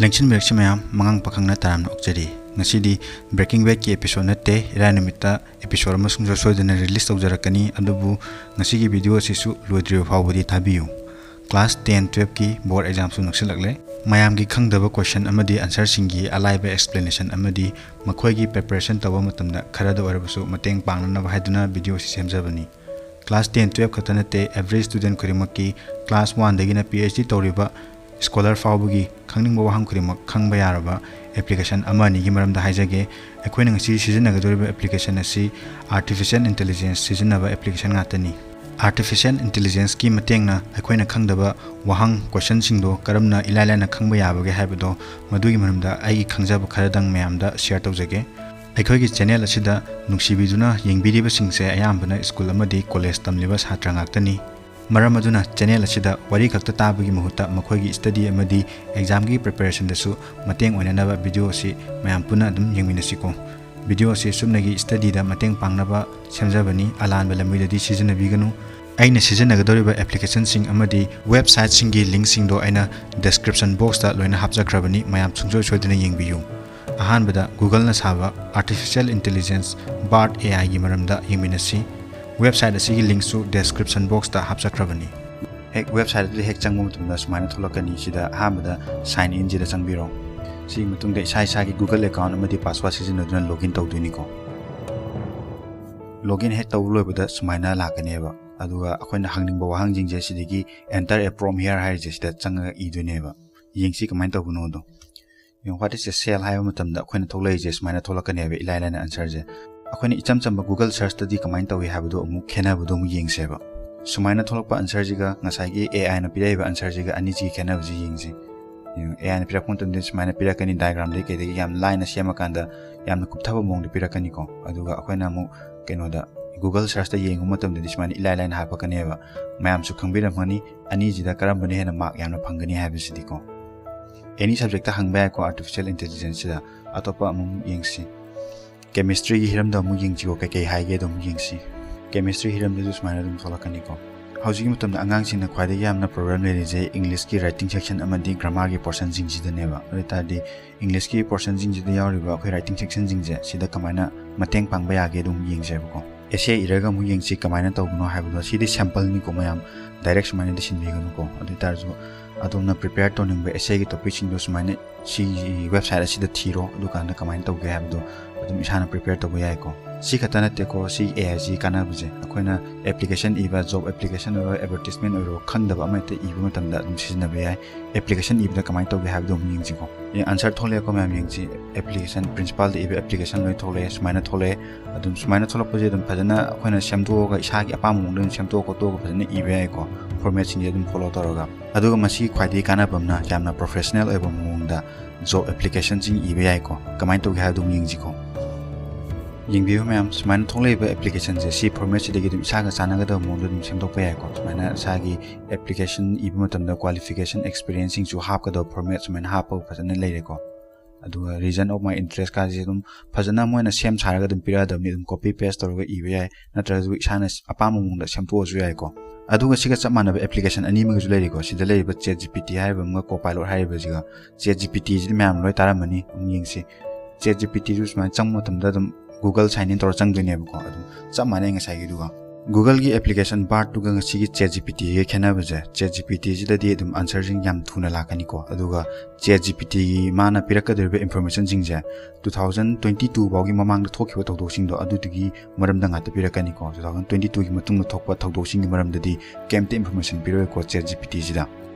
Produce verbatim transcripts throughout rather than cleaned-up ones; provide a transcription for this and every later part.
ꯂꯦꯡꯁꯤꯟꯕꯤꯔꯛꯁꯤ ꯃꯌꯥꯝ, ꯃꯉꯥꯡ ꯄꯥꯈꯪꯅ ꯇꯔꯥꯝꯅ ꯑꯣꯛꯆꯔꯤ꯫ ꯉꯁꯤꯗꯤ Breaking Badꯀꯤ episode ꯅꯠꯇꯦ, ꯏꯔꯥꯏ ꯅꯨꯃꯤꯠꯇ episode ꯑꯃ ꯁꯨꯡꯁꯣꯏ ꯁꯣꯏꯗꯅ release ꯇꯧꯖꯔꯛꯀꯅꯤ꯫ ꯑꯗꯨꯕꯨ ꯉꯁꯤꯒꯤ video ꯑꯁꯤꯁꯨ ꯂꯣꯏꯗ꯭ꯔꯤꯕ ꯐꯥꯎꯕꯗꯤ ꯊꯥꯕꯤꯌꯨ꯫ Class ten, twelveꯀꯤ board examꯁꯨ ꯅꯛꯁꯤꯜꯂꯛꯂꯦ꯫ ꯃꯌꯥꯝꯒꯤ ꯈꯪꯗꯕ question ꯑꯃꯗꯤ answerꯁꯤꯡꯒꯤ ꯑꯂꯥꯏꯕ explanation ꯑꯃꯗꯤ ꯃꯈꯣꯏꯒꯤ preparation ꯇꯧꯕ ꯃꯇꯝꯗ ꯈꯔꯗ ꯑꯣꯏꯔꯕꯁꯨ ꯃꯇꯦꯡ ꯄꯥꯡꯅꯅꯕ ꯍꯥꯏꯗꯨꯅ video ꯑꯁꯤ ꯁꯦꯝꯖꯕꯅꯤ꯫ Class ten, twelve ꯈꯛꯇ ꯅꯠꯇꯦ, average student ꯈꯨꯗꯤꯡꯃꯛꯀꯤ class oneꯗꯒꯤꯅ PhD ꯇꯧꯔꯤꯕ scholar ꯐꯥꯎꯕꯒꯤ ꯈꯪꯅꯤꯡꯕ ꯋꯥꯍꯪ ꯈꯨꯗꯤꯡꯃꯛ ꯈꯪꯕ ꯌꯥꯔꯕ application ꯑꯃ ꯑꯅꯤꯒꯤ ꯃꯔꯝꯗ ꯍꯥꯏꯖꯒꯦ꯫ ꯑꯩꯈꯣꯏꯅ ꯉꯁꯤ ꯁꯤꯖꯤꯟꯅꯒꯗꯧꯔꯤꯕ application ꯑꯁꯤ artificial intelligence ꯁꯤꯖꯤꯟꯅꯕ application ꯉꯥꯛꯇꯅꯤ꯫ Artificial intelligenceꯀꯤ ꯃꯇꯦꯡꯅ ꯑꯩꯈꯣꯏꯅ ꯈꯪꯗꯕ ꯋꯥꯍꯪ, questionꯁꯤꯡꯗꯣ ꯀꯔꯝꯅ ꯏꯂꯥꯏ ꯂꯥꯏꯅ ꯈꯪꯕ ꯌꯥꯕꯒꯦ ꯍꯥꯏꯕꯗꯣ, ꯃꯗꯨꯒꯤ ꯃꯔꯝꯗ ꯑꯩꯒꯤ ꯈꯪꯖꯕ ꯈꯔꯗꯪ ꯃꯌꯥꯝꯗ share ꯇꯧꯖꯒꯦ꯫ ꯑꯩꯈꯣꯏꯒꯤ channel ꯑꯁꯤꯗ ꯅꯨꯡꯁꯤꯕꯤꯗꯨꯅ ꯌꯦꯡꯕꯤꯔꯤꯕꯁꯤꯡꯁꯦ ꯑꯌꯥꯝꯕꯅ school ꯑꯃꯗꯤ college ꯇꯝꯂꯤꯕ ꯁꯥꯇ꯭ꯔ ꯉꯥꯛꯇꯅꯤ꯫ ꯃꯔꯝ ꯑꯗꯨꯅ channel ꯑꯁꯤꯗ ꯋꯥꯔꯤ ꯈꯛꯇ ꯇꯥꯕꯒꯤ ꯃꯍꯨꯠꯇ ꯃꯈꯣꯏꯒꯤ study ꯑꯃꯗꯤ examꯒꯤ preparationꯗꯁꯨ ꯃꯇꯦꯡ ꯑꯣꯏꯅꯅꯕ video ꯑꯁꯤ ꯃꯌꯥꯝ ꯄꯨꯟꯅ ꯑꯗꯨꯝ ꯌꯦꯡꯃꯤꯟꯅꯁꯤꯀꯣ꯫ Video ꯑꯁꯤ ꯁꯨꯞꯅꯒꯤ studyꯗ ꯃꯇꯦꯡ ꯄꯥꯡꯅꯕ ꯁꯦꯝꯖꯕꯅꯤ, ꯑꯂꯥꯟꯕ ꯂꯝꯕꯤꯗꯗꯤ ꯁꯤꯖꯤꯟꯅꯕꯤꯒꯅꯨ꯫ ꯑꯩꯅ ꯁꯤꯖꯤꯟꯅꯒꯗꯧꯔꯤꯕ applicationꯁꯤꯡ ꯑꯃꯗꯤ websiteꯁꯤꯡꯒꯤ linkꯁꯤꯡꯗꯣ ꯑꯩꯅ description boxꯇ ꯂꯣꯏꯅ ꯍꯥꯞꯆꯈ꯭ꯔꯕꯅꯤ, ꯃꯌꯥꯝ ꯁꯨꯡꯁꯣꯏ ꯁꯣꯏꯗꯅ ꯌꯦꯡꯕꯤꯌꯨ꯫ ꯑꯍꯥꯟꯕꯗ Googleꯅ ꯁꯥꯕ Artificial Intelligence Bard AIꯒꯤ ꯃꯔꯝꯗ ꯌꯦꯡꯃꯤꯟꯅꯁꯤ꯫ Website ꯑꯁꯤꯒꯤ linkꯁꯨ description boxꯇ ꯍꯥꯞꯆꯈ꯭ꯔꯕꯅꯤ꯫ ꯍꯦꯛ website ꯑꯗꯨꯗ ꯍꯦꯛ ꯆꯪꯕ ꯃꯇꯝꯗ ꯁꯨꯃꯥꯏꯅ ꯊꯣꯛꯂꯛꯀꯅꯤ꯫ ꯁꯤꯗ ꯑꯍꯥꯟꯕꯗ sign inꯁꯤꯗ ꯆꯪꯕꯤꯔꯣ꯫ ꯁꯤꯒꯤ ꯃꯇꯨꯡꯗ ꯏꯁꯥ ꯏꯁꯥꯒꯤ Google account ꯑꯃꯗꯤ password ꯁꯤꯖꯤꯟꯅꯗꯨꯅ login ꯇꯧꯗꯣꯏꯅꯤꯀꯣ꯫ Login ꯍꯦꯛ ꯇꯧꯕ ꯂꯣꯏꯕꯗ ꯁꯨꯃꯥꯏꯅ ꯂꯥꯛꯀꯅꯦꯕ꯫ ꯑꯗꯨꯒ ꯑꯩꯈꯣꯏꯅ ꯍꯪꯅꯤꯡꯕ ꯋꯥꯍꯪꯁꯤꯡꯁꯦ ꯁꯤꯗꯒꯤ "Enter a prompt here" ꯍꯥꯏꯔꯤꯁꯦ ꯁꯤꯗ ꯆꯪꯉꯒ ꯏꯗꯣꯏꯅꯦꯕ꯫ ꯌꯦꯡꯁꯤ ꯀꯃꯥꯏꯅ ꯇꯧꯕꯅꯣꯗꯣ꯫ ꯌꯦꯡꯉꯣ, "What is a cell?" ꯍꯥꯏꯕ ꯃꯇꯝꯗ ꯑꯩꯈꯣꯏꯅ ꯊꯣꯛꯂꯛꯏꯁꯦ ꯁꯨꯃꯥꯏꯅ ꯊꯣꯛꯂꯛꯀꯅꯦꯕ, ꯏꯂꯥꯏ ꯂꯥꯏꯅ answerꯁꯦ꯫ ꯑꯩꯈꯣꯏꯅ ꯏꯆꯝ ꯆꯝꯕ Google searchꯇꯗꯤ ꯀꯃꯥꯏꯅ ꯇꯧꯏ ꯍꯥꯏꯕꯗꯣ ꯑꯃꯨꯛ ꯈꯦꯠꯅꯕꯗꯣ ꯑꯃꯨꯛ ꯌꯦꯡꯁꯦꯕ꯫ ꯁꯨꯃꯥꯏꯅ ꯊꯣꯛꯂꯛꯄ answerꯁꯤꯒ ꯉꯁꯥꯏꯒꯤ AIꯅ ꯄꯤꯔꯛꯏꯕ answerꯁꯤꯒ ꯑꯅꯤꯁꯤꯒꯤ ꯈꯦꯠꯅꯕꯁꯤ ꯌꯦꯡꯁꯤ꯫ ꯌꯦꯡꯉꯣ, AIꯅ ꯄꯤꯔꯛꯄ ꯃꯇꯝꯗ ꯁꯨꯃꯥꯏꯅ ꯄꯤꯔꯛꯀꯅꯤ, diagramꯗꯒꯤ ꯀꯩꯗꯒꯤ ꯌꯥꯝ ꯂꯥꯏꯅ ꯁꯦꯝꯃꯀꯥꯟꯗ ꯌꯥꯝꯅ ꯀꯨꯞꯊꯕ ꯃꯑꯣꯡꯗ ꯄꯤꯔꯛꯀꯅꯤꯀꯣ꯫ ꯑꯗꯨꯒ ꯑꯩꯈꯣꯏꯅ ꯑꯃꯨꯛ ꯀꯩꯅꯣꯗ Google searchꯇ ꯌꯦꯡꯕ ꯃꯇꯝꯗꯗꯤ ꯁꯨꯃꯥꯏꯅ ꯏꯂꯥꯏ ꯂꯥꯏꯅ ꯍꯥꯞꯄꯛꯀꯅꯦꯕ꯫ ꯃꯌꯥꯝꯁꯨ ꯈꯪꯕꯤꯔꯝꯒꯅꯤ ꯑꯅꯤꯁꯤꯗ ꯀꯔꯝꯕꯅ ꯍꯦꯟꯅ mark ꯌꯥꯝꯅ ꯐꯪꯒꯅꯤ ꯍꯥꯏꯕꯁꯤꯗꯤꯀꯣ꯫ Any subjectꯇ ꯍꯪꯕ ꯌꯥꯏꯀꯣ artificial intelligenceꯁꯤꯗ꯫ ꯑꯇꯣꯞꯄ ꯑꯃꯨꯛ ꯌꯦꯡꯁꯤ꯫ Chemistryꯒꯤ ꯍꯤꯔꯝꯗ ꯑꯃꯨꯛ ꯌꯦꯡꯁꯤꯀꯣ, ꯀꯩꯀꯩ ꯍꯥꯏꯒꯦ ꯑꯗꯨꯝ ꯌꯦꯡꯁꯤ꯫ Chemistry ꯍꯤꯔꯝꯗꯁꯨ ꯁꯨꯃꯥꯏꯅ ꯑꯗꯨꯝ ꯊꯣꯛꯂꯛꯀꯅꯤꯀꯣ꯫ ꯍꯧꯖꯤꯛꯀꯤ ꯃꯇꯝꯗ ꯑꯉꯥꯡꯁꯤꯡꯅ ꯈ꯭ꯋꯥꯏꯗꯒꯤ ꯌꯥꯝꯅ problem ꯂꯩꯔꯤꯁꯦ English ꯀꯤ writing section ꯑꯃꯗꯤ grammar ꯒꯤ portion ꯁꯤꯡꯁꯤꯗꯅꯦꯕ꯫ ꯑꯗꯨ ꯑꯣꯏꯇꯥꯔꯗꯤ English ꯀꯤ portion ꯁꯤꯡꯁꯤꯗ ꯌꯥꯎꯔꯤꯕ ꯑꯩꯈꯣꯏ writing section ꯁꯤꯡꯁꯦ ꯁꯤꯗ ꯀꯃꯥꯏꯅ ꯃꯇꯦꯡ ꯄꯥꯡꯕ ꯌꯥꯒꯦ ꯑꯗꯨꯝ ꯌꯦꯡꯁꯦꯕꯀꯣ꯫ Essay ꯏꯔꯒ ꯑꯃꯨꯛ ꯌꯦꯡꯁꯤ ꯀꯃꯥꯏꯅ ꯇꯧꯕꯅꯣ ꯍꯥꯏꯕꯗꯣ꯫ ꯁꯤꯗꯤ sample ꯅꯤꯀꯣ ꯃꯌꯥꯝ, direct ꯁꯨꯃꯥꯏꯅꯗꯤ ꯁꯤꯟꯕꯤꯒꯅꯨꯀꯣ꯫ ꯑꯗꯨ ꯑꯣꯏꯇꯥꯔꯁꯨ ꯑꯗꯣꯝꯅ prepare ꯇꯧꯅꯤꯡꯕ essay ꯒꯤ topic ꯁꯤꯡꯗꯣ ꯁꯨꯃꯥꯏꯅ ꯁꯤꯒꯤ website ꯑꯁꯤꯗ ꯊꯤꯔꯣ, ꯑꯗꯨꯀꯥꯟꯗ ꯀꯃꯥꯏꯅ ꯇꯧꯒꯦ ꯍꯥꯏꯕꯗꯣ ꯑꯗꯨꯝ ꯏꯁꯥꯅ prepare ꯇꯧꯕ ꯌꯥꯏꯀꯣ꯫ ꯁꯤ ꯈꯛꯇ ꯅꯠꯇꯦꯀꯣ, ꯁꯤ A I ꯁꯤ ꯀꯥꯟꯅꯕꯁꯦ ꯑꯩꯈꯣꯏꯅ application ꯏꯕ, job application ꯑꯣꯏꯔꯣ, advertisement ꯑꯣꯏꯔꯣ, ꯈꯪꯗꯕ ꯑꯃ ꯍꯦꯛꯇ ꯏꯕ ꯃꯇꯝꯗ ꯑꯗꯨꯝ ꯁꯤꯖꯤꯟꯅꯕ ꯌꯥꯏ꯫ Application ꯏꯕꯗ ꯀꯃꯥꯏꯅ ꯇꯧꯒꯦ ꯍꯥꯏꯕꯗꯣ ꯑꯃꯨꯛ ꯌꯦꯡꯁꯤꯀꯣ꯫ ꯑꯦ, answer ꯊꯣꯛꯂꯛꯑꯦꯀꯣ ꯃꯌꯥꯝ, ꯌꯦꯡꯁꯤ꯫ Application, principal ꯗ ꯏꯕ application ꯂꯣꯏ ꯊꯣꯛꯂꯛꯑꯦ, ꯁꯨꯃꯥꯏꯅ ꯊꯣꯛꯂꯛꯑꯦ꯫ ꯑꯗꯨꯝ ꯁꯨꯃꯥꯏꯅ ꯊꯣꯛꯂꯛꯄꯁꯦ ꯑꯗꯨꯝ ꯐꯖꯅ ꯑꯩꯈꯣꯏꯅ ꯁꯦꯝꯗꯣꯛꯑꯒ ꯏꯁꯥꯒꯤ ꯑꯄꯥꯝꯕ ꯃꯑꯣꯡꯗ ꯑꯗꯨꯝ ꯁꯦꯝꯗꯣꯛ ꯈꯣꯠꯇꯣꯛꯑꯒ ꯐꯖꯅ ꯏꯕ ꯌꯥꯏꯀꯣ, format ꯁꯤꯡꯁꯦ ꯑꯗꯨꯝ follow ꯇꯧꯔꯒ꯫ ꯑꯗꯨꯒ ꯃꯁꯤꯒꯤ ꯈ꯭ꯋꯥꯏꯗꯒꯤ ꯀꯥꯟꯅꯕ ꯑꯃꯅ ꯌꯥꯝꯅ professional ꯑꯣꯏꯕ ꯃꯑꯣꯡꯗ job application ꯁꯤꯡ ꯏꯕ ꯌꯥꯏꯀꯣ꯫ ꯀꯃꯥꯏꯅ ꯇꯧꯒꯦ ꯍꯥꯏꯕꯗꯨ ꯑꯃꯨꯛ ꯌꯦꯡꯁꯤꯀꯣ꯫ ꯌꯦꯡꯕꯤꯌꯨ ꯃꯌꯥꯝ, ꯁꯨꯃꯥꯏꯅ ꯊꯣꯛꯂꯛꯏꯕ application ꯁꯦ ꯁꯤ format ꯁꯤꯗꯒꯤ ꯑꯗꯨꯝ ꯏꯁꯥꯒ ꯆꯥꯟꯅꯒꯗꯕ ꯃꯑꯣꯡꯗ ꯑꯗꯨꯝ ꯁꯦꯝꯗꯣꯛꯄ ꯌꯥꯏꯀꯣ꯫ ꯁꯨꯃꯥꯏꯅ ꯏꯁꯥꯒꯤ application ꯏꯕ ꯃꯇꯝꯗ qualification, experience ꯁꯤꯡꯁꯨ ꯍꯥꯞꯀꯗꯕ format ꯁꯨꯃꯥꯏꯅ ꯍꯥꯞꯄꯒ ꯐꯖꯅ ꯂꯩꯔꯦꯀꯣ꯫ ꯑꯗꯨꯒ region of my interest ꯀꯥꯁꯦ ꯑꯗꯨꯝ ꯐꯖꯅ ꯃꯣꯏꯅ ꯁꯦꯝ ꯁꯥꯔꯒ ꯑꯗꯨꯝ ꯄꯤꯔꯛꯑꯗꯕꯅꯤ꯫ ꯑꯗꯨꯝ copy paste ꯇꯧꯔꯒ ꯏꯕ ꯌꯥꯏ, ꯅꯠꯇ꯭ꯔꯒꯁꯨ ꯏꯁꯥꯅ ꯑꯄꯥꯝꯕ ꯃꯑꯣꯡꯗ ꯁꯦꯝꯗꯣꯛꯑꯁꯨ ꯌꯥꯏꯀꯣ꯫ ꯑꯗꯨꯒ ꯁꯤꯒ ꯆꯞ ꯃꯥꯟꯅꯕ application ꯑꯅꯤ ꯑꯃꯒꯁꯨ ꯂꯩꯔꯤꯀꯣ꯫ ꯁꯤꯗ ꯂꯩꯔꯤꯕ ChatGPT ꯍꯥꯏꯔꯤꯕ ꯑꯃꯒ Copilot ꯍꯥꯏꯔꯤꯕꯁꯤꯒ꯫ ChatGPT ꯁꯤꯗꯤ ꯃꯌꯥꯝ ꯂꯣꯏ ꯇꯥꯔꯝꯃꯅꯤ, ꯑꯗꯨꯝ ꯌꯦꯡꯁꯤ꯫ ChatGPT ꯁꯨ ꯁꯨꯃꯥꯏꯅ ꯆꯪꯕ ꯃꯇꯝꯗ ꯑꯗꯨꯝ Google sign in ꯇꯧꯔ ꯆꯪꯗꯣꯏꯅꯦꯕꯀꯣ꯫ ꯑꯗꯨꯝ ꯆꯞ ꯃꯥꯟꯅꯩ ꯉꯁꯥꯏꯒꯤꯗꯨꯒ꯫ Google ꯒꯤ application Bard ꯇꯨꯒ ꯉꯁꯤꯒꯤ ChatGPT ꯒꯤ ꯈꯦꯠꯅꯕꯁꯦ, ChatGPT ꯁꯤꯗꯗꯤ ꯑꯗꯨꯝ answer ꯁꯤꯡ ꯌꯥꯝ ꯊꯨꯅ ꯂꯥꯛꯀꯅꯤꯀꯣ꯫ ꯑꯗꯨꯒ ChatGPT ꯒꯤ ꯃꯥꯅ ꯄꯤꯔꯛꯀꯗꯧꯔꯤꯕ information ꯁꯤꯡꯁꯦ two thousand twenty two ꯐꯥꯎꯒꯤ ꯃꯃꯥꯡꯗ ꯊꯣꯛꯈꯤꯕ ꯊꯧꯗꯣꯛꯁꯤꯡꯗꯣ ꯑꯗꯨꯗꯨꯒꯤ ꯃꯔꯝꯗ ꯉꯥꯛꯇ ꯄꯤꯔꯛꯀꯅꯤꯀꯣ꯫ Two thousand twenty two ꯒꯤ ꯃꯇꯨꯡꯗ ꯊꯣꯛꯄ ꯊꯧꯗꯣꯛꯁꯤꯡꯒꯤ ꯃꯔꯝꯗꯗꯤ ꯀꯩꯝꯇ information ꯄꯤꯔꯣꯏꯀꯣ ChatGPT ꯁꯤꯗ꯫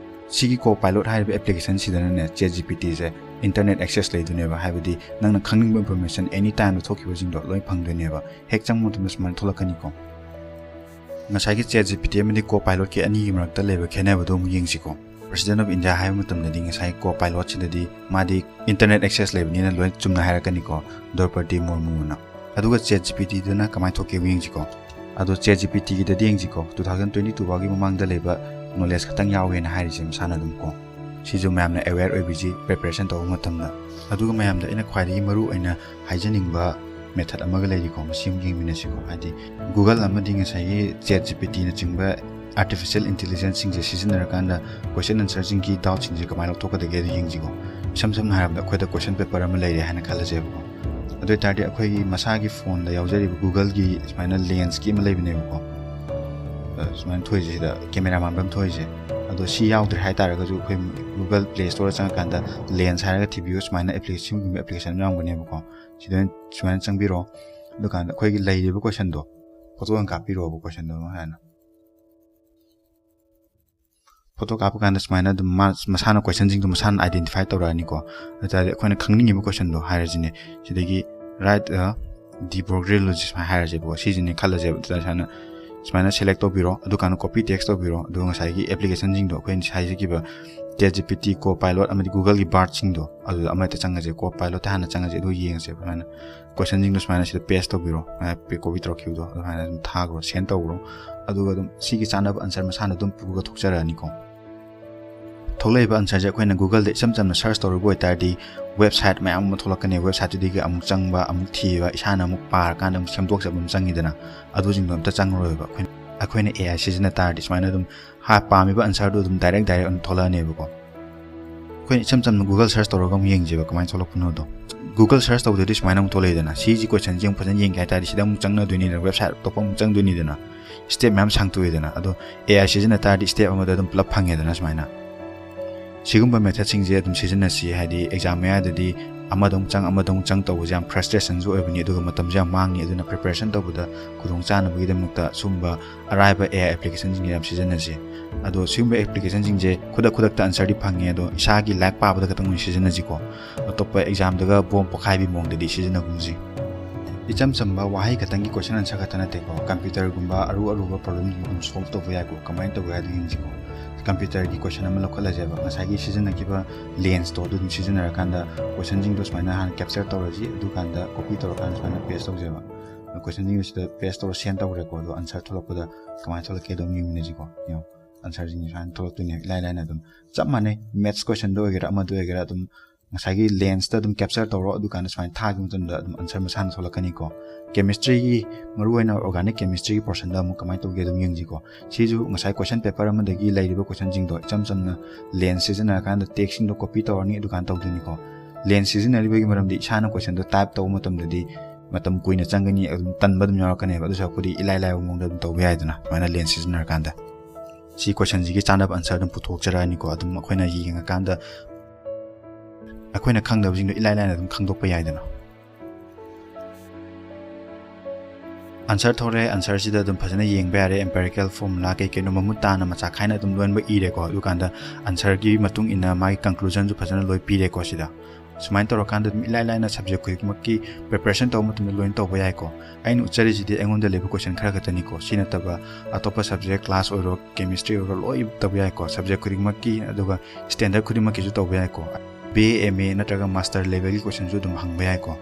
ꯁꯤꯒꯤ Copilot ꯍꯥꯏꯔꯤꯕ application ꯁꯤꯗꯅꯅꯦ ChatGPT ꯁꯦ internet access ꯂꯩꯗꯣꯏꯅꯦꯕ, ꯍꯥꯏꯕꯗꯤ ꯅꯪꯅ ꯈꯪꯅꯤꯡꯕ information any time ꯗ ꯊꯣꯛꯈꯤꯕꯁꯤꯡꯗꯣ ꯂꯣꯏ ꯐꯪꯗꯣꯏꯅꯦꯕ꯫ ꯍꯦꯛ ꯆꯪꯕ ꯃꯇꯝꯗ ꯁꯨꯃꯥꯏꯅ ꯊꯣꯛꯂꯛꯀꯅꯤꯀꯣ꯫ ꯉꯁꯥꯏꯒꯤ ChatGPT ꯑꯃꯗꯤ Copilot ꯀꯤ ꯑꯅꯤꯒꯤ ꯃꯔꯛꯇ ꯂꯩꯕ ꯈꯦꯠꯅꯕꯗꯣ ꯑꯃꯨꯛ ꯌꯦꯡꯁꯤꯀꯣ꯫ President of India ꯍꯥꯏꯕ ꯃꯇꯝꯗꯗꯤ ꯉꯁꯥꯏ Copilot ꯁꯤꯗꯗꯤ ꯃꯥꯗꯤ internet access ꯂꯩꯕꯅꯤꯅ ꯂꯣꯏ ꯆꯨꯝꯅ ꯍꯥꯏꯔꯛꯀꯅꯤꯀꯣ, Draupadi Murmu ꯅ꯫ ꯑꯗꯨꯒ ChatGPT ꯗꯅ ꯀꯃꯥꯏꯅ ꯊꯣꯛꯀꯦ ꯑꯃꯨꯛ ꯌꯦꯡꯁꯤꯀꯣ꯫ ꯑꯗꯣ ChatGPT ꯒꯤꯗꯗꯤ ꯌꯦꯡꯁꯤꯀꯣ, two thousand twenty two ꯐꯥꯎꯒꯤ ꯃꯃꯥꯡꯗ ꯂꯩꯕ knowledge ꯈꯛꯇꯪ ꯌꯥꯎꯋꯦꯅ ꯍꯥꯏꯔꯤꯁꯦ ꯃꯁꯥꯅ ꯑꯗꯨꯝ ꯀꯣ꯫ ꯁꯤꯁꯨ ꯃꯌꯥꯝꯅ aware ꯑꯣꯏꯕꯤꯁꯤ preparation ꯇꯧꯕ ꯃꯇꯝꯗ꯫ ꯑꯗꯨꯒ ꯃꯌꯥꯝꯗ ꯑꯩꯅ ꯈ꯭ꯋꯥꯏꯗꯒꯤ ꯃꯔꯨ ꯑꯣꯏꯅ ꯍꯥꯏꯖꯅꯤꯡꯕ method ꯑꯃꯒ ꯂꯩꯔꯤꯀꯣ, ꯃꯁꯤ ꯑꯃꯨꯛ ꯌꯦꯡꯃꯤꯟꯅꯁꯤꯀꯣ꯫ ꯍꯥꯏꯗꯤ Google ꯑꯃꯗꯤ ꯉꯁꯥꯏꯒꯤ ChatGPT ꯅꯆꯤꯡꯕ ꯑꯥꯔꯇꯤꯐꯤꯁꯤꯌꯦꯜ ꯏꯟꯇꯦꯂꯤꯖꯦꯟꯁꯁꯤꯡꯁꯦ ꯁꯤꯖꯤꯟꯅꯔꯀꯥꯟꯗ ꯀꯣꯏꯁꯟ ꯑꯟꯁꯔꯁꯤꯡꯒꯤ ꯗꯥꯎꯠꯁꯤꯡꯁꯦ ꯀꯃꯥꯏꯅ ꯂꯧꯊꯣꯛꯀꯗꯒꯦ ꯑꯗꯨ ꯌꯦꯡꯁꯤꯀꯣ꯫ ꯏꯁꯝ ꯁꯝꯅ ꯍꯥꯏꯔꯕꯗ ꯑꯩꯈꯣꯏꯗ ꯀꯣꯏꯁꯟ ꯄꯦꯄꯔ ꯑꯃ ꯂꯩꯔꯦ ꯍꯥꯏꯅ ꯈꯜꯂꯁꯦꯕꯀꯣ꯫ ꯑꯗꯨ ꯑꯣꯏ ꯇꯥꯔꯗꯤ ꯑꯩꯈꯣꯏꯒꯤ ꯃꯁꯥꯒꯤ ꯐꯣꯟꯗ ꯌꯥꯎꯖꯔꯤꯕ ꯒꯨꯒꯜꯒꯤ ꯁꯨꯃꯥꯏꯅ ꯂꯦꯟꯁꯀꯤ ꯑꯃ ꯂꯩꯕꯅꯦꯕꯀꯣ꯫ ꯑ, ꯁꯨꯃꯥꯏꯅ ꯊꯣꯛꯏꯁꯦ, ꯁꯤꯗ ꯀꯦꯃꯦꯔꯥ ꯃꯥꯟꯕ ꯑꯃ ꯊꯣꯛꯏꯁꯦ꯫ ꯑꯗꯣ ꯁꯤ ꯌꯥꯎꯗ꯭ꯔꯦ ꯍꯥꯏ ꯇꯥꯔꯒꯁꯨ ꯑꯩꯈꯣꯏ ꯒꯨꯒꯜ ꯄ꯭ꯂꯦ ꯁ꯭ꯇꯣꯔꯗ ꯆꯪꯉꯀꯥꯟꯗ ꯂꯦꯟꯁ ꯍꯥꯏꯔꯒ ꯊꯤꯕꯤꯌꯨ, ꯁꯨꯃꯥꯏꯅ ꯑꯦꯄ꯭ꯂꯤꯀꯦꯁꯟꯒꯨꯝꯕ ꯑꯦꯄ꯭ꯂꯤꯀꯦꯁꯟ ꯑꯃ ꯌꯥꯎꯔꯝꯒꯅꯦꯕꯀꯣ꯫ ꯁꯤꯗ ꯁꯨꯃꯥꯏꯅ ꯆꯪꯕꯤꯔꯣ꯫ ꯑꯗꯨꯀꯥꯟꯗ ꯑꯩꯈꯣꯏꯒꯤ ꯂꯩꯔꯤꯕ ꯀꯣꯏꯁꯟꯗꯣ ꯐꯣꯇꯣ ꯑꯣꯏꯅ ꯀꯥꯞꯄꯤꯔꯣꯕ, ꯀꯣꯏꯁꯟꯗꯣ ꯑꯗꯨꯝ ꯍꯥꯟꯅ꯫ ꯐꯣꯇꯣ ꯀꯥꯞꯄ ꯀꯥꯟꯗ ꯁꯨꯃꯥꯏꯅ ꯑꯗꯨꯝ ꯃꯥ-, ꯃꯁꯥꯅ ꯀꯣꯏꯁꯟꯁꯤꯡꯗꯣ ꯃꯁꯥꯅ ꯑꯥꯏꯗꯦꯟꯇꯤꯐꯥꯏ ꯇꯧꯔꯛꯑꯅꯤꯀꯣ꯫ ꯑꯗꯨ ꯇꯥꯔꯗꯤ ꯑꯩꯈꯣꯏꯅ ꯈꯪꯅꯤꯡꯉꯤꯕ ꯀꯣꯏꯁꯟꯗꯣ ꯍꯥꯏꯔꯁꯤꯅꯦ, ꯁꯤꯗꯒꯤ "Write a de Broglie" ꯁꯨꯃꯥꯏꯅ ꯍꯥꯏꯔꯁꯦꯕꯀꯣ, ꯁꯤꯁꯤꯅꯦ ꯈꯜꯂꯁꯦꯕ꯫ ꯑꯗꯨꯗ ꯁꯨꯃꯥꯏꯅ, ꯁꯨꯃꯥꯏꯅ ꯁꯦꯂꯦꯛ ꯇꯧꯕꯤꯔꯣ, ꯑꯗꯨꯀꯥꯟꯗ ꯀꯣꯄꯤ ꯇꯦꯛꯁ ꯇꯧꯕꯤꯔꯣ, ꯑꯗꯨꯒ ꯉꯁꯥꯏꯒꯤ ꯑꯦꯄ꯭ꯂꯤꯀꯦꯁꯟꯁꯤꯡꯗꯣ ꯑꯩꯈꯣꯏꯅ ꯉꯁꯥꯏ ꯍꯥꯏꯖꯈꯤꯕ ChatGPT, Copilot ꯑꯃꯗꯤ ꯒꯨꯒꯜꯒꯤ ꯕꯥꯔꯠꯁꯤꯡꯗꯣ ꯑꯗꯨꯗ ꯑꯃ ꯍꯦꯛꯇ ꯆꯪꯉꯁꯦ, ꯀꯣꯄꯥꯏꯂꯣꯠꯇ ꯍꯥꯟꯅ ꯆꯪꯉꯁꯦ, ꯑꯗꯨꯒ ꯌꯦꯡꯉꯁꯦ꯫ ꯑꯗꯨꯃꯥꯏꯅ ꯀꯣꯏꯁꯟꯁꯤꯡꯗꯣ ꯁꯨꯃꯥꯏꯅ ꯁꯤꯗ ꯄꯦꯁ ꯇꯧꯕꯤꯔꯣ, ꯀꯣꯄꯤ ꯇꯧꯔꯛꯈꯤꯕꯗꯣ ꯑꯗꯨꯃꯥꯏꯅ ꯑꯗꯨꯝ ꯊꯥꯈ꯭ꯔꯣ, ꯁꯦꯟ ꯇꯧꯈ꯭ꯔꯣ꯫ ꯑꯗꯨꯒ ꯑꯗꯨꯝ ꯁꯤꯒꯤ ꯆꯥꯅꯕ ꯑꯟꯁꯔ ꯃꯁꯥꯅ ꯑꯗꯨꯝ ꯄꯨꯔꯒ ꯊꯣꯛꯆꯔꯛꯑꯅꯤꯀꯣ꯫ ꯊꯣꯛꯂꯛꯏꯕ ꯑꯟꯁꯔꯁꯦ ꯑꯩꯈꯣꯏꯅ ꯒꯨꯒꯜꯗ ꯏꯆꯝ ꯆꯝꯅ ꯁꯔꯆ ꯇꯧꯔꯨꯕ ꯑꯣꯏꯇꯥꯔꯗꯤ ꯋꯦꯕꯁꯥꯏꯠ ꯃꯌꯥꯝ ꯑꯃ ꯊꯣꯛꯂꯛꯀꯅꯤ꯫ ꯋꯦꯕꯁꯥꯏꯠꯇꯨꯗꯒꯤ ꯑꯃꯨꯛ ꯆꯪꯕ, ꯑꯃꯨꯛ ꯊꯤꯕ, ꯏꯁꯥꯅ ꯑꯃꯨꯛ ꯄꯥꯔꯀꯥꯟꯗ ꯑꯃꯨꯛ ꯁꯦꯝꯗꯣꯛꯆꯕ ꯑꯃ ꯆꯪꯉꯤꯗꯅ, ꯑꯗꯨꯁꯤꯡꯗꯣ ꯑꯝꯇ ꯆꯪꯉꯔꯣꯏꯕ꯫ ꯑꯩꯈꯣꯏꯅ, ꯑꯩꯈꯣꯏꯅ AI ꯁꯤꯖꯤꯟꯅ ꯇꯥꯔꯗꯤ ꯁꯨꯃꯥꯏꯅ ꯑꯗꯨꯝ ꯍꯥ-, ꯄꯥꯝꯃꯤꯕ ꯑꯟꯁꯔꯗꯨ ꯑꯗꯨꯝ ꯗꯥꯏꯔꯦꯛ ꯗꯥꯏꯔꯦꯛ ꯑꯗꯨꯝ ꯊꯣꯛꯂꯛꯑꯅꯦꯕꯀꯣ꯫ ꯑꯩꯈꯣꯏꯅ ꯏꯆꯝ ꯆꯝꯅ ꯒꯨꯒꯜ ꯁꯔꯆ ꯇꯧꯔꯒ ꯑꯃꯨꯛ ꯌꯦꯡꯁꯦꯕ ꯀꯃꯥꯏꯅ ꯊꯣꯛꯂꯛꯄꯅꯣꯗꯣ꯫ ꯒꯨꯒꯜ ꯁꯔꯆ ꯇꯧꯕꯗꯗꯤ ꯁꯨꯃꯥꯏꯅ ꯑꯃꯨꯛ ꯊꯣꯛꯂꯛꯏꯗꯅ, ꯁꯤꯒꯤ ꯀꯣꯏꯁꯟꯁꯦ ꯑꯃꯨꯛ ꯐꯖꯅ ꯌꯦꯡꯒꯦ ꯍꯥꯏ ꯇꯥꯔꯗꯤ ꯁꯤꯗ ꯑꯃꯨꯛ ꯆꯪꯅꯗꯣꯏꯅꯤꯗꯅ, ꯋꯦꯕꯁꯥꯏꯠ ꯑꯇꯣꯞꯄ ꯑꯃꯨꯛ ꯆꯪꯗꯣꯏꯅꯤꯗꯅ, ꯁ꯭ꯇꯦꯞ ꯃꯌꯥꯝ ꯁꯥꯡꯇꯣꯛꯏꯗꯅ꯫ ꯑꯗꯣ AI ꯁꯤꯖꯤꯟꯅ ꯇꯥꯔꯗꯤ ꯁ꯭ꯇꯦꯞ ꯑꯃꯗ ꯑꯗꯨꯝ ꯄꯨꯂꯞ ꯐꯪꯉꯦꯗꯅ ꯁꯨꯃꯥꯏꯅ꯫ ꯁꯤꯒꯨꯝꯕ ꯃꯦꯊꯠꯁꯤꯡꯁꯦ ꯑꯗꯨꯝ ꯁꯤꯖꯤꯟꯅꯁꯤ, ꯍꯥꯏꯗꯤ ꯑꯦꯛꯖꯥꯝ ꯃꯌꯥꯗꯗꯤ ꯑꯃꯗ ꯑꯃꯨꯛ ꯆꯪ, ꯑꯃꯗ ꯑꯃꯨꯛ ꯆꯪ ꯇꯧꯕꯁꯦ ꯌꯥꯝ ꯐ꯭ꯔꯁꯇ꯭ꯔꯦꯁꯟꯁꯨ ꯑꯣꯏꯕꯅꯤ, ꯑꯗꯨꯒ ꯃꯇꯝꯁꯨ ꯌꯥꯝ ꯃꯥꯡꯉꯤ꯫ ꯑꯗꯨꯅ ꯄ꯭ꯔꯤꯄꯦꯔꯦꯁꯟ ꯇꯧꯕꯗ ꯈꯨꯗꯣꯡ ꯆꯥꯅꯕꯒꯤꯗꯃꯛꯇ ꯁꯤꯒꯨꯝꯕ ꯑꯔꯥꯏꯕ AI ꯑꯦꯄ꯭ꯂꯤꯀꯦꯁꯟꯁꯤꯡꯁꯦ ꯌꯥꯝ ꯁꯤꯖꯤꯟꯅꯁꯤ꯫ ꯑꯗꯣ ꯁꯤꯒꯨꯝꯕ ꯑꯦꯄ꯭ꯂꯤꯀꯦꯁꯟꯁꯤꯡꯁꯦ ꯈꯨꯗꯛ ꯈꯨꯗꯛꯇ ꯑꯟꯁꯔꯗꯤ ꯐꯪꯉꯦ, ꯑꯗꯣ ꯏꯁꯥꯒꯤ ꯂꯥꯏꯔꯤꯛ ꯄꯥꯕꯗ ꯈꯛꯇꯪ ꯑꯣꯏꯅ ꯁꯤꯖꯤꯟꯅꯁꯤꯀꯣ꯫ ꯑꯇꯣꯞꯄ ꯑꯦꯛꯖꯥꯝꯗꯒ ꯕꯣꯝ ꯄꯣꯈꯥꯏꯕꯤ ꯃꯑꯣꯡꯗꯗꯤ ꯁꯤꯖꯤꯟꯅꯒꯨꯝꯁꯤ꯫ ꯏꯆꯝ ꯆꯝꯕ ꯋꯥꯍꯩ ꯈꯛꯇꯪꯒꯤ ꯀꯣꯏꯁꯟ ꯑꯟꯁꯔ ꯈꯛꯇ ꯅꯠꯇꯦꯀꯣ, ꯀꯝꯄ꯭ꯌꯨꯇꯔꯒꯨꯝꯕ ꯑꯔꯨ ꯑꯔꯨꯕ ꯄ꯭ꯔꯣꯕ꯭ꯂꯦꯝꯁꯤꯡ ꯑꯗꯨꯝ ꯁꯣꯜꯕ ꯇꯧꯕ ꯌꯥꯏꯀꯣ꯫ ꯀꯃꯥꯏꯅ ꯇꯧꯕ ꯌꯥꯏ ꯑꯗꯨ ꯌꯦꯡꯁꯤꯀꯣ꯫ ꯀꯝꯄ꯭ꯌꯨꯇꯔꯒꯤ ꯀꯣꯏꯁꯟ ꯑꯃ ꯂꯧꯈꯠꯂꯁꯦꯕ, ꯉꯁꯥꯏꯒꯤ ꯁꯤꯖꯤꯟꯅꯈꯤꯕ ꯂꯦꯟꯁꯇꯣ ꯑꯗꯨ ꯑꯗꯨꯝ ꯁꯤꯖꯤꯟꯅꯔꯀꯥꯟꯗ ꯀꯣꯏꯁꯟꯁꯤꯡꯗꯣ ꯁꯨꯃꯥꯏꯅ ꯍꯥꯟꯅ ꯀꯦꯞꯆꯔ ꯇꯧꯔꯁꯤ, ꯑꯗꯨꯀꯥꯟꯗ ꯀꯣꯄꯤ ꯇꯧꯔꯀꯥꯟꯗ ꯁꯨꯃꯥꯏꯅ ꯄꯦꯁ ꯇꯧꯁꯦꯕ꯫ ꯀꯣꯏꯁꯟꯁꯤꯡꯗꯣ ꯁꯤꯗ ꯄꯦꯁ ꯇꯧꯔ ꯁꯦꯟ ꯇꯧꯈ꯭ꯔꯦꯀꯣ꯫ ꯑꯗꯣ ꯑꯟꯁꯔ ꯊꯣꯛꯂꯛꯄꯗ ꯀꯃꯥꯏꯅ ꯊꯣꯛꯂꯛꯀꯦ ꯑꯗꯨꯝ ꯌꯦꯡꯃꯤꯟꯅꯁꯤꯀꯣ꯫ ꯌꯦꯡꯉꯣ, ꯑꯟꯁꯔꯁꯤꯡꯁꯦ ꯁꯨꯃꯥꯏꯅ ꯊꯣꯛꯂꯛꯇꯣꯏꯅꯦ ꯏꯂꯥꯏ ꯂꯥꯏꯅ ꯑꯗꯨꯝ꯫ ꯆꯞ ꯃꯥꯟꯅꯩ, ꯃꯦꯠꯁ ꯀꯣꯏꯁꯟꯗ ꯑꯣꯏꯒꯦꯔꯥ ꯑꯃꯗ ꯑꯣꯏꯒꯦꯔꯥ ꯑꯗꯨꯝ ꯉꯁꯥꯏꯒꯤ ꯂꯦꯟꯁꯇ ꯑꯗꯨꯝ ꯀꯦꯞꯆꯔ ꯇꯧꯔꯣ, ꯑꯗꯨꯀꯥꯟꯗ ꯁꯨꯃꯥꯏꯅ ꯊꯥꯈꯤꯕ ꯃꯇꯝꯗ ꯑꯗꯨꯝ ꯑꯟꯁꯔ ꯃꯁꯥꯅ ꯊꯣꯛꯂꯛꯀꯅꯤꯀꯣ꯫ ꯀꯦꯃꯤꯁꯇ꯭ꯔꯤꯒꯤ, ꯃꯔꯨꯑꯣꯏꯅ ꯑꯣꯔꯒꯥꯅꯤꯛ ꯀꯦꯃꯤꯁꯇ꯭ꯔꯤꯒꯤ ꯄꯣꯔꯁꯟꯗ ꯑꯃꯨꯛ ꯀꯃꯥꯏꯅ ꯇꯧꯒꯦ ꯑꯗꯨꯝ ꯌꯦꯡꯁꯤꯀꯣ꯫ ꯁꯤꯁꯨ ꯉꯁꯥꯏ ꯀꯣꯏꯁꯟ ꯄꯦꯄꯔ ꯑꯃꯗꯒꯤ ꯂꯩꯔꯤꯕ ꯀꯣꯏꯁꯟꯁꯤꯡꯗꯣ ꯏꯆꯝ ꯆꯝꯅ ꯂꯦꯟꯁ ꯁꯤꯖꯤꯟꯅꯔꯀꯥꯟꯗ ꯇꯦꯛꯁꯁꯤꯡꯗꯣ ꯀꯣꯄꯤ ꯇꯧꯔꯅꯤ, ꯑꯗꯨꯀꯥꯟꯗ ꯇꯧꯗꯣꯏꯅꯤꯀꯣ꯫ ꯂꯦꯟꯁ ꯁꯤꯖꯤꯟꯅꯔꯤꯕꯒꯤ ꯃꯔꯝꯗꯤ ꯏꯁꯥꯅ ꯀꯣꯏꯁꯟꯗꯣ ꯇꯥꯏꯞ ꯇꯧꯕ ꯃꯇꯝꯗꯗꯤ ꯃꯇꯝ ꯀꯨꯏꯅ ꯆꯪꯒꯅꯤ, ꯑꯗꯨꯝ ꯇꯟꯕ ꯑꯗꯨꯝ ꯌꯥꯎꯔꯛꯀꯅꯦꯕ꯫ ꯑꯗꯨ ꯁꯔꯨꯛꯄꯨꯗꯤ ꯏꯂꯥꯏ ꯂꯥꯏꯕ ꯃꯑꯣꯡꯗ ꯑꯗꯨꯝ ꯇꯧꯕ ꯌꯥꯏꯗꯅ, ꯑꯗꯨꯃꯥꯏꯅ ꯂꯦꯟꯁ ꯁꯤꯖꯤꯟꯅꯔꯀꯥꯟꯗ꯫ ꯁꯤ ꯀꯣꯏꯁꯟꯁꯤꯒꯤ ꯆꯥꯅꯕ ꯑꯟꯁꯔ ꯑꯗꯨꯝ ꯄꯨꯊꯣꯛꯆꯔꯛꯑꯅꯤꯀꯣ꯫ ꯑꯗꯨꯝ ꯑꯩꯈꯣꯏꯅ ꯌꯦꯡꯉꯀꯥꯟꯗ ꯑꯩꯈꯣꯏꯅ ꯈꯪꯗꯕꯁꯤꯡꯗꯣ ꯏꯂꯥꯏ ꯂꯥꯏꯅ ꯑꯗꯨꯝ ꯈꯪꯗꯣꯛꯄ ꯌꯥꯏꯗꯅ꯫ ꯑꯟꯁꯔ ꯊꯣꯛꯂꯛꯑꯦ, ꯑꯟꯁꯔꯁꯤꯗ ꯑꯗꯨꯝ ꯐꯖꯅ ꯌꯦꯡꯕ ꯌꯥꯔꯦ, ꯑꯦꯝꯄꯦꯔꯤꯀꯦꯜ ꯐꯣꯔꯃꯨꯂꯥ ꯀꯩ ꯀꯩꯅꯣ ꯃꯃꯨꯠ ꯇꯥꯅ ꯃꯆꯥ ꯈꯥꯏꯅ ꯑꯗꯨꯝ ꯂꯣꯏꯅꯃꯛ ꯏꯔꯦꯀꯣ꯫ ꯑꯗꯨꯀꯥꯟꯗ ꯑꯟꯁꯔꯒꯤ ꯃꯇꯨꯡ ꯏꯟꯅ ꯃꯥꯒꯤ ꯀꯟꯀ꯭ꯂꯨꯖꯟꯁꯨ ꯐꯖꯅ ꯂꯣꯏ ꯄꯤꯔꯦꯀꯣ꯫ ꯁꯤꯗ ꯁꯨꯃꯥꯏꯅ ꯇꯧꯔꯀꯥꯟꯗ ꯑꯗꯨꯝ ꯏꯂꯥꯏ ꯂꯥꯏꯅ ꯁꯕꯖꯦꯛ ꯈꯨꯗꯤꯡꯃꯛꯀꯤ ꯄ꯭ꯔꯤꯄꯦꯔꯦꯁꯟ ꯇꯧꯕ ꯃꯇꯝꯗ ꯂꯣꯏꯅ ꯇꯧꯕ ꯌꯥꯏꯀꯣ꯫ ꯑꯩꯅ ꯎꯠꯆꯔꯤꯁꯤꯗꯤ ꯑꯩꯉꯣꯟꯗ ꯂꯩꯕ ꯀꯣꯏꯁꯟ ꯈꯔ ꯈꯛꯇꯅꯤꯀꯣ꯫ ꯁꯤ ꯅꯠꯇꯕ ꯑꯇꯣꯞꯄ ꯁꯕꯖꯦꯛ, ꯀ꯭ꯂꯥꯁ ꯑꯣꯏꯔꯣ, ꯀꯦꯃꯤꯁꯇ꯭ꯔꯤ ꯑꯣꯏꯔꯣ, ꯂꯣꯏ ꯇꯧꯕ ꯌꯥꯏꯀꯣ꯫ ꯁꯕꯖꯦꯛ ꯈꯨꯗꯤꯡꯃꯛꯀꯤ, ꯑꯗꯨꯒ ꯁ꯭ꯇꯦꯟꯗꯔꯗ ꯈꯨꯗꯤꯡꯃꯛꯀꯤꯁꯨ ꯇꯧꯕ ꯌꯥꯏꯀꯣ꯫ ꯕꯤ ꯑꯦ, ꯑꯦꯝ ꯑꯦ ꯅꯠꯇ꯭ꯔꯒ ꯃꯥꯁꯇꯔ ꯂꯦꯚꯦꯜꯒꯤ ꯀꯣꯏꯁꯟꯁꯨ ꯑꯗꯨꯝ ꯍꯪꯕ ꯌꯥꯏꯀꯣ꯫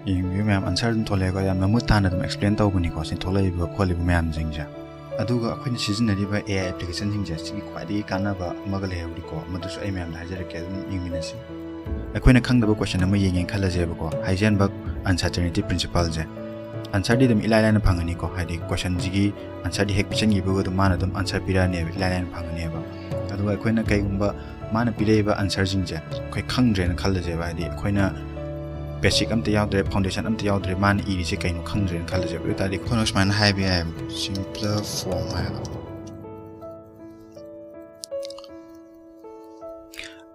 ꯌꯦꯡꯕꯤꯌꯨ ꯃꯌꯥꯝ, ꯑꯟꯁꯔ ꯑꯗꯨꯝ ꯊꯣꯛꯂꯛꯑꯦꯀꯣ꯫ ꯌꯥꯝ ꯃꯃꯨꯠ ꯇꯥꯅ ꯑꯗꯨꯝ ꯑꯦꯛꯁꯄ꯭ꯂꯦꯟ ꯇꯧꯕꯅꯤꯀꯣ ꯁꯤ ꯊꯣꯛꯂꯛꯏꯕ ꯈꯣꯠꯂꯤꯕ ꯃꯌꯥꯝꯁꯤꯡꯁꯦ꯫ ꯑꯗꯨꯒ ꯑꯩꯈꯣꯏꯅ ꯁꯤꯖꯤꯟꯅꯔꯤꯕ ꯑꯦ ꯑꯥꯏ ꯑꯦꯄ꯭ꯂꯤꯀꯦꯁꯟꯁꯤꯡꯁꯦ, ꯁꯤꯒꯤ ꯈ꯭ꯋꯥꯏꯗꯒꯤ ꯀꯥꯟꯅꯕ ꯑꯃꯒ ꯂꯩꯍꯧꯔꯤꯀꯣ, ꯃꯗꯨꯁꯨ ꯑꯩ ꯃꯌꯥꯝꯗ ꯍꯥꯏꯖꯔꯛꯀꯦ, ꯑꯗꯨꯝ ꯌꯦꯡꯃꯤꯟꯅꯁꯤ꯫ ꯑꯩꯈꯣꯏꯅ ꯈꯪꯗꯕ ꯀꯣꯏꯁꯟ ꯑꯃ ꯌꯦꯡꯉꯦꯅ ꯈꯜꯂꯁꯦꯕꯀꯣ, ꯍꯥꯏꯖꯦꯟꯕꯔꯒ ꯑꯟꯁꯔꯇꯦꯅꯤꯇꯤ ꯄ꯭ꯔꯤꯟꯁꯤꯄꯜꯁꯦ꯫ ꯑꯟꯁꯔꯗꯤ ꯑꯗꯨꯝ ꯏꯂꯥꯏ ꯂꯥꯏꯅ ꯐꯪꯒꯅꯤꯀꯣ, ꯍꯥꯏꯗꯤ ꯀꯣꯏꯁꯟꯁꯤꯒꯤ ꯑꯟꯁꯔꯗꯤ ꯍꯦꯛ ꯄꯤꯁꯟꯈꯤꯕꯒ ꯑꯗꯨꯝ ꯃꯥꯅ ꯑꯗꯨꯝ ꯑꯟꯁꯔ ꯄꯤꯔꯛꯑꯅꯦꯕ, ꯏꯂꯥꯏ ꯂꯥꯏꯅ ꯐꯪꯒꯅꯦꯕ꯫ ꯑꯗꯨꯒ ꯑꯩꯈꯣꯏꯅ ꯀꯩꯒꯨꯝꯕ ꯃꯥꯅ ꯄꯤꯔꯛꯏꯕ ꯑꯟꯁꯔꯁꯤꯡꯁꯦ ꯑꯩꯈꯣꯏ ꯈꯪꯗ꯭ꯔꯦꯅ ꯈꯜꯂꯁꯦꯕ, ꯍꯥꯏꯗꯤ ꯑꯩꯈꯣꯏꯅ ꯕꯦꯁꯤꯛ ꯑꯝꯇ ꯌꯥꯎꯗ꯭ꯔꯦ, ꯐꯥꯎꯟꯗꯦꯁꯟ ꯑꯝꯇ ꯌꯥꯎꯗ꯭ꯔꯦ, ꯃꯥꯅ ꯏꯔꯤꯁꯦ ꯀꯩꯅꯣ ꯈꯪꯗ꯭ꯔꯦꯅ ꯈꯜꯂꯁꯦꯕ꯫ ꯑꯗꯨ ꯑꯣꯏ ꯇꯥꯔꯗꯤ ꯑꯩꯈꯣꯏꯅ ꯁꯨꯃꯥꯏꯅ ꯍꯥꯏꯕ ꯌꯥꯏꯕ, ꯁꯤꯝꯄ꯭ꯂꯔ ꯐꯣꯔꯝ ꯍꯥꯏꯕ꯫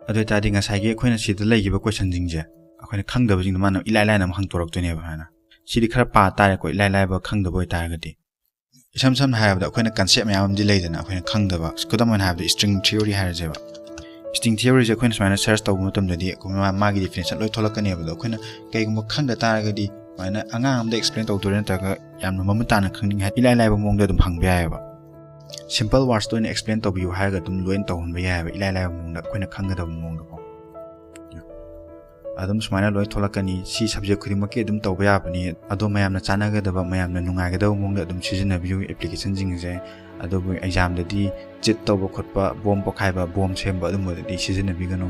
ꯑꯗꯨ ꯑꯣꯏ ꯇꯥꯔꯗꯤ ꯉꯁꯥꯏꯒꯤ ꯑꯩꯈꯣꯏꯅ ꯁꯤꯗ ꯂꯩꯈꯤꯕ ꯀꯣꯏꯁꯟꯁꯤꯡꯁꯦ ꯑꯩꯈꯣꯏꯅ ꯈꯪꯗꯕꯁꯤꯡꯗꯣ ꯃꯥꯅ ꯏꯂꯥꯏ ꯂꯥꯏꯅ ꯑꯃ ꯍꯪꯗꯣꯔꯛꯇꯣꯏꯅꯦꯕ꯫ ꯍꯥꯏꯅ ꯁꯤꯗꯤ ꯈꯔ ꯄꯥ ꯇꯥꯔꯦꯀꯣ, ꯏꯂꯥꯏ ꯂꯥꯏꯕ ꯈꯪꯗꯕ ꯑꯣꯏꯇꯥꯔꯒꯗꯤ꯫ ꯏꯁꯝ ꯁꯝꯅ ꯍꯥꯏꯔꯕꯗ ꯑꯩꯈꯣꯏꯅ ꯀꯟꯁꯦꯞ ꯃꯌꯥꯝ ꯑꯃꯗꯤ ꯂꯩꯗꯅ, ꯑꯩꯈꯣꯏꯅ ꯈꯪꯗꯕ꯫ ꯈꯨꯗꯝ ꯑꯣꯏꯅ ꯍꯥꯏꯔꯕꯗ ꯏꯁꯇ꯭ꯔꯤꯡ ꯊꯤꯑꯣꯔꯤ ꯍꯥꯏꯔꯁꯦꯕ꯫ ꯏꯁꯇ꯭ꯔꯤꯡ ꯊꯤꯑꯣꯔꯤꯁꯦ ꯑꯩꯈꯣꯏꯅ ꯁꯨꯃꯥꯏꯅ ꯁꯔꯆ ꯇꯧꯕ ꯃꯇꯝꯗꯗꯤ ꯑꯩꯈꯣꯏ ꯃꯥ-, ꯃꯥꯒꯤ ꯗꯤꯐꯤꯅꯦꯁꯟ ꯂꯣꯏ ꯊꯣꯛꯂꯛꯀꯅꯦꯕ꯫ ꯑꯗꯣ ꯑꯩꯈꯣꯏꯅ ꯀꯩꯒꯨꯝꯕ ꯈꯪꯗ ꯇꯥꯔꯒꯗꯤ ꯁꯨꯃꯥꯏꯅ ꯑꯉꯥꯡ ꯑꯃꯗ ꯑꯦꯛꯁꯄ꯭ꯂꯦꯟ ꯇꯧꯗꯣꯏꯔꯥ ꯅꯠꯇ꯭ꯔꯒ ꯌꯥꯝꯅ ꯃꯃꯨꯠ ꯇꯥꯅ ꯈꯪꯅꯤꯡꯉꯦ ꯍꯥꯏ, ꯏꯂꯥꯏ ꯂꯥꯏꯕ ꯃꯑꯣꯡꯗ ꯑꯗꯨꯝ ꯍꯪꯕ ꯌꯥꯏꯑꯕ꯫ ꯁꯤꯝꯄꯜ ꯋꯥꯔꯗꯁꯇ ꯑꯣꯏꯅ ꯑꯦꯛꯁꯄ꯭ꯂꯦꯟ ꯇꯧꯕꯤꯌꯨ ꯍꯥꯏꯔꯒ ꯑꯗꯨꯝ ꯂꯣꯏꯅ ꯇꯧꯍꯟꯕ ꯌꯥꯏꯑꯕ, ꯏꯂꯥꯏ ꯂꯥꯏꯕ ꯃꯑꯣꯡꯗ, ꯑꯩꯈꯣꯏꯅ ꯈꯪꯒꯗꯕ ꯃꯑꯣꯡꯗꯀꯣ꯫ ꯑꯗꯨꯝ ꯁꯨꯃꯥꯏꯅ ꯂꯣꯏ ꯊꯣꯛꯂꯛꯀꯅꯤ꯫ ꯁꯤ ꯁꯕꯖꯦꯛ ꯈꯨꯗꯤꯡꯃꯛꯀꯤ ꯑꯗꯨꯝ ꯇꯧꯕ ꯌꯥꯕꯅꯤ꯫ ꯑꯗꯣ ꯃꯌꯥꯝꯅ ꯆꯥꯟꯅꯒꯗꯕ, ꯃꯌꯥꯝꯅ ꯅꯨꯡꯉꯥꯏꯒꯗꯕ ꯃꯑꯣꯡꯗ ꯑꯗꯨꯝ ꯁꯤꯖꯤꯟꯅꯕꯤꯌꯨ ꯑꯦꯄ꯭ꯂꯤꯀꯦꯁꯟꯁꯤꯡꯁꯦ꯫ ꯑꯗꯨꯕꯨ ꯑꯦꯛꯖꯥꯝꯗꯗꯤ ꯆꯤꯠ ꯇꯧꯕ ꯈꯣꯠꯄ, ꯕꯣꯝ ꯄꯣꯈꯥꯏꯕ, ꯕꯣꯝ ꯁꯦꯝꯕ, ꯑꯗꯨꯝꯕꯗꯗꯤ ꯁꯤꯖꯤꯟꯅꯕꯤꯒꯅꯨ꯫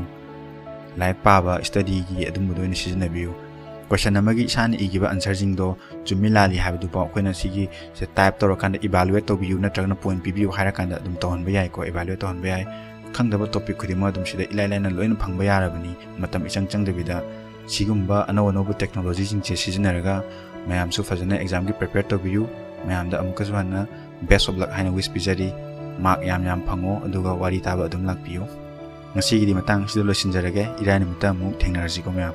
ꯂꯥꯏꯔꯤꯛ ꯄꯥꯕ, studyꯒꯤ ꯑꯗꯨꯝꯕꯗ ꯑꯣꯏꯅ ꯁꯤꯖꯤꯟꯅꯕꯤꯌꯨ꯫ Question ꯑꯃꯒꯤ ꯏꯁꯥꯅ ꯏꯈꯤꯕ answerꯁꯤꯡꯗꯣ ꯆꯨꯝꯃꯤ ꯂꯥꯜꯂꯤ ꯍꯥꯏꯕꯗꯨꯐꯥꯎ ꯑꯩꯈꯣꯏꯅ ꯁꯤꯒꯤ ꯁꯦ type ꯇꯧꯔꯀꯥꯟꯗ evaluate ꯇꯧꯕꯤꯌꯨ ꯅꯠꯇ꯭ꯔꯒꯅ point ꯄꯤꯕꯤꯌꯨ ꯍꯥꯏꯔꯀꯥꯟꯗ ꯑꯗꯨꯝ ꯇꯧꯍꯟꯕ ꯌꯥꯏꯀꯣ, evaluate ꯇꯧꯍꯟꯕ ꯌꯥꯏ꯫ ꯈꯪꯗꯕ topic ꯈꯨꯗꯤꯡꯃꯛ ꯑꯗꯨꯝ ꯁꯤꯗ ꯏꯂꯥꯏ ꯂꯥꯏꯅ ꯂꯣꯏꯅ ꯐꯪꯕ ꯌꯥꯔꯕꯅꯤ, ꯃꯇꯝ ꯏꯆꯪ ꯆꯪꯗꯕꯤꯗ꯫ ꯁꯤꯒꯨꯝꯕ ꯑꯅꯧ ꯑꯅꯧꯕ technologyꯁꯤꯡꯁꯦ ꯁꯤꯖꯤꯟꯅꯔꯒ ꯃꯌꯥꯝꯁꯨ ꯐꯖꯅ examꯒꯤ prepare ꯇꯧꯕꯤꯌꯨ꯫ ꯃꯌꯥꯝꯗ ꯑꯃꯨꯛꯀꯁꯨ ꯍꯟꯅ best of luck ꯍꯥꯏꯅ wish ꯄꯤꯖꯔꯤ꯫ Mark ꯌꯥꯝ ꯌꯥꯝ ꯐꯪꯉꯣ, ꯑꯗꯨꯒ ꯋꯥꯔꯤ ꯇꯥꯕ ꯑꯗꯨꯝ ꯂꯥꯛꯄꯤꯌꯨ꯫ ꯉꯁꯤꯒꯤꯗꯤ ꯃꯇꯥꯡ ꯑꯁꯤꯗ ꯂꯣꯏꯁꯤꯟꯖꯔꯒꯦ꯫ ꯏꯔꯥꯏ ꯅꯨꯃꯤꯠꯇ ꯑꯃꯨꯛ ꯊꯦꯡꯅꯔꯁꯤꯀꯣ ꯃꯌꯥꯝ꯫